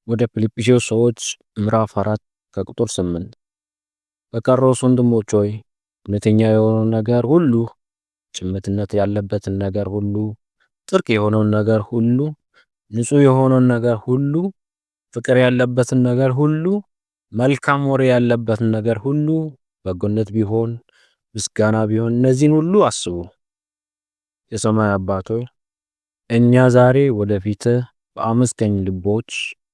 ወደ ፊልጵስዩስ ሰዎች ምዕራፍ 4 ከቁጥር 8። በቀረውስ ወንድሞች ሆይ፣ እውነተኛ የሆነውን ነገር ሁሉ፣ ጭምትነት ያለበትን ነገር ሁሉ፣ ጽድቅ የሆነውን ነገር ሁሉ፣ ንጹሕ የሆነውን ነገር ሁሉ፣ ፍቅር ያለበትን ነገር ሁሉ፣ መልካም ወሬ ያለበትን ነገር ሁሉ፣ በጎነት ቢሆን፣ ምስጋና ቢሆን፣ እነዚህን ሁሉ አስቡ። የሰማይ አባት ሆይ፣ እኛ ዛሬ ወደፊትህ በአመስጋኝ ልቦች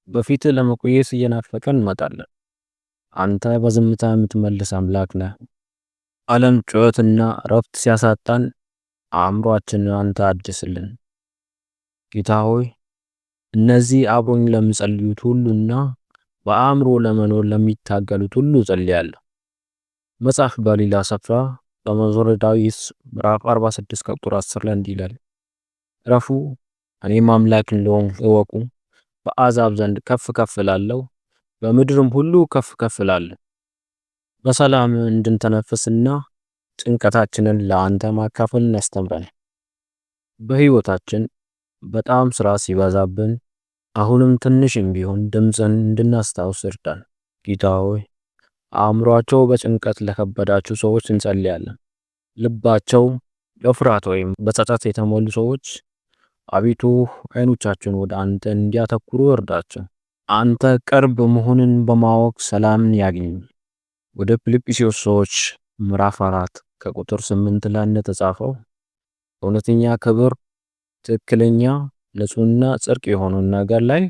በፊትህ ለመቆየት እየናፈቀን እንመጣለን። አንተ በዝምታ የምትመልስ አምላክ ነህ። ዓለም ጩኸትና እረፍት ሲያሳጣን አእምሯችንን አንተ አድስልን። ጌታ ሆይ፣ እነዚህ አብሮኝ ለሚጸልዩት ሁሉና በአእምሮ ለመኖር ለሚታገሉት ሁሉ እጸልያለሁ። መጽሐፍ በሌላ ስፍራ በመዝሙረ ዳዊት ምዕራፍ 46 ከቁጥር 10 ላይ እንዲህ ይላል፣ "እረፉ፣ እኔም አምላክ እንደሆንሁ እወቁ። በአሕዛብ ዘንድ ከፍ ከፍ እላለሁ፣ በምድርም ሁሉ ከፍ ከፍ እላለሁ።" በሰላም እንድንተነፍስና ጭንቀታችንን ለአንተ ማካፈልን አስተምረን። በሕይወታችን በጣም ስራ ሲበዛብን አሁንም ትንሽም ቢሆን ድምፅህን እንድናስታውስ እርዳን። ጌታ ሆይ፣ አእምሯቸው በጭንቀት ለከበዳቸው ሰዎች እንጸልያለን። ልባቸው በፍርሃት ወይም በጸጸት የተሞሉ ሰዎች፣ አቤቱ ዓይኖቻቸውን ወደ አንተ እንዲያተኩሩ እርዳቸው። አንተ ቅርብ መሆንህን በማወቅ ሰላምን ያግኙ። ወደ ፊልጵስዩስ ሰዎች ምዕራፍ 4 ከቁጥር 8 ላይ እንደተጻፈው እውነተኛ ክብር፣ ትክክለኛ፣ ንጹህና ጽድቅ የሆነውን ነገር ላይ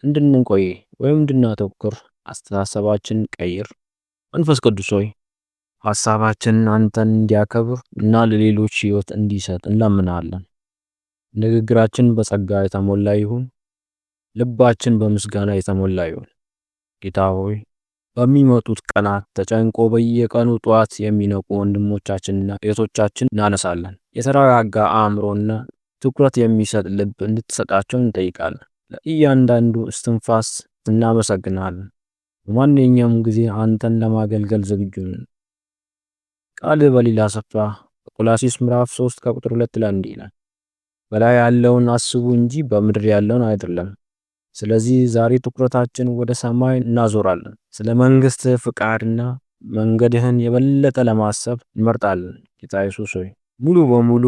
እንድንቆይ ወይም እንድናተኩር አስተሳሰባችንን ቀይር። መንፈስ ቅዱስ ሆይ፣ ሐሳባችንን አንተን እንዲያከብር እና ለሌሎች ሕይወት እንዲሰጥ እንለምናለን። ንግግራችን በጸጋ የተሞላ ይሁን፣ ልባችን በምስጋና የተሞላ ይሁን። ጌታ ሆይ፣ በሚመጡት ቀናት ተጨንቆ በየቀኑ ጠዋት የሚነቁ ወንድሞቻችንና እህቶቻችን እናነሳለን። የተረጋጋ አእምሮና ትኩረት የሚሰጥ ልብ እንድትሰጣቸው እንጠይቃለን። ለእያንዳንዱ እስትንፋስ እናመሰግናለን። በማንኛውም ጊዜ አንተን ለማገልገል ዝግጁ ነን። ቃልህ በሌላ ስፍራ በቆላስይስ ምዕራፍ 3 ከቁጥር 2 ላይ እንዲህ ይላል፣ "በላይ ያለውን አስቡ እንጂ በምድር ያለውን አይደለም።" ስለዚህ ዛሬ ትኩረታችን ወደ ሰማይ እናዞራለን። ስለ መንግስትህ ፍቃድና መንገድህን የበለጠ ለማሰብ እንመርጣለን። ጌታ ኢየሱስ ሆይ፣ ሙሉ በሙሉ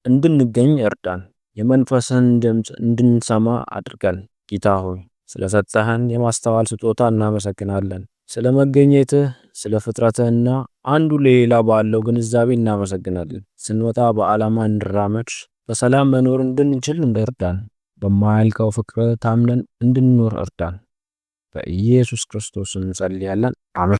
እንድንገኝ እርዳን። የመንፈስህን ድምፅ እንድንሰማ አድርገን። ጌታ ሆይ፣ ስለሰጠኸን የማስተዋል ስጦታ እናመሰግናለን። ስለ መገኘትህ፣ ስለ ፍጥረትህና አንዱ ለሌላ ባለው ግንዛቤ እናመሰግናለን። ስንወጣ በዓላማ እንድራመድ፣ በሰላም መኖር እንድንችል እርዳን። በማያልቀው ፍቅርህ ታምነን እንድንኖር እርዳን። በኢየሱስ ክርስቶስ እንጸልያለን። አሜን።